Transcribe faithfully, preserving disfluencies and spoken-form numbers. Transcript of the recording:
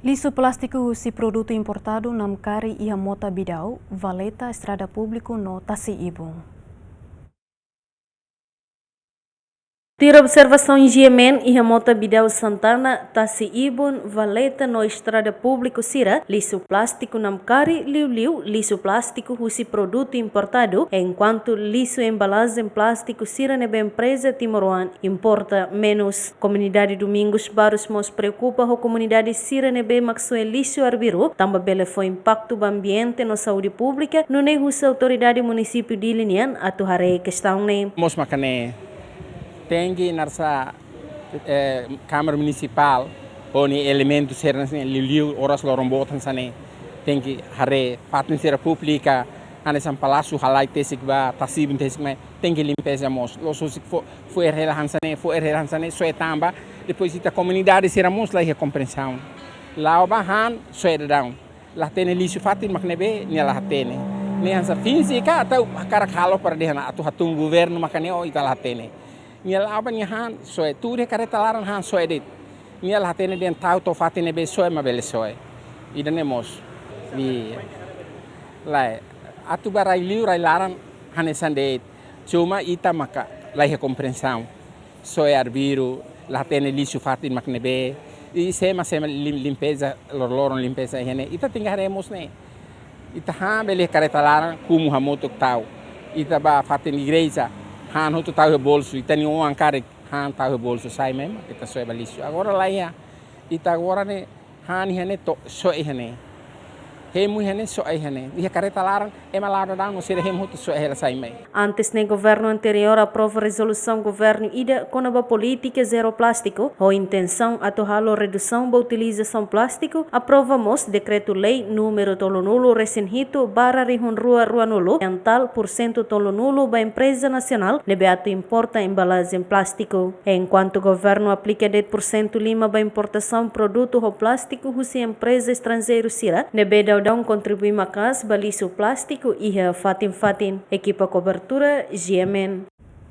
Lixu plástiku husi produtu importadu namkari iha mota Bidau, valeta, estrada públiku no tasi-ibun. Tuir observasaun GMN, iha mota Bidau Santana, tasi-ibun, valeta no estrada públiku sira, lixu plástiku namkari, liuliu lixu plástiku husi produtu importadu, enkuantu lixu embalajen plástiku sira ne'ebé empreza timoroan importa menus. Komunidade Domingos Barros mós preokupa ho komunidade sira ne'ebé mak soe lixu arbiru, tanba bele fó impaktu ba ambiente no saúde públika, nune'e husu autoridade munisípiu Dili nian atu haree kestaun ne'e. Mós mak ne'e, tenke narsa, eh, Kámara Munisipál, ho nia elementu sira hanesan ne'e, liuliu oras loron boot hanesan ne'e, tenke haree fatin sira públika, hanesan palásiu halai tesik ba, tasi-ibun tesik mai, tenke limpeza mós. La'ós husik fó, fó hela hanesan ne'e, fó hela hanesan ne'e, soe tan ba. Depois ita komunidade sira mós la iha komprensaun. La'o ba han, soe daudaun. La hatene lixu fatin mak ne'ebé, nia la hatene. Nia hanesan finje ka atu hakarak halo para dehan atu hatún governu mak ne'e, o ita la hatene. Nia la'o ba nia han, soe. Tuur iha karreta laran han, soe de'it. Nia la hatene dehan tau to'o fatin ne'ebé soe mak bele soe. Ida-ne'e mós. Nia. Lae, atu ba rai-liur rai-laran hanesan de'it. Cuma ita maka la iha komprensaun. Soe arbiru, la hatene lixu fatin mak ne'ebé. I sé mak, sé mak lim-, limpeza, lor-loron limpeza iha ne'e. Ita tenke haree mós ne'e. Ita han bele karreta laran, kumu hamutuk tau. Ita ba fatin igreja, han hotu tau iha bolsu. Ita-nia oan karik, han tau iha bolsu, sai mai mak ita soe ba lixu. Agora la iha. Ita agora ne'e, han iha ne'e to'o, soe iha ne'e. Hemu iha ne'e, soe iha ne'e. Iha karreta laran, ema la'o daudaun no sira hemu hotu, soe hela sai mai. Antes ne'e, governu anteriór aprova rezolusaun governu ida kona-ba polítika zero plástiku, ho intensaun atu halo redusaun ba utilizasaun plástiku, aprova mós dekretu-lei númeru tolunulu resin hitu barra rihun rua ruanulu, tau porsentu tolunulu ba empreza nasionál ne'ebé atu importa embalajen plástiku. Enkuantu governu aplika de'it porsentu lima ba importasaun produtu ho plástiku husi empreza estranjeiru sira, ne'ebé daudaun kontribui maka'as ba lixu plástiku iha fatin-fatin. Ekipa kobertura, GMN.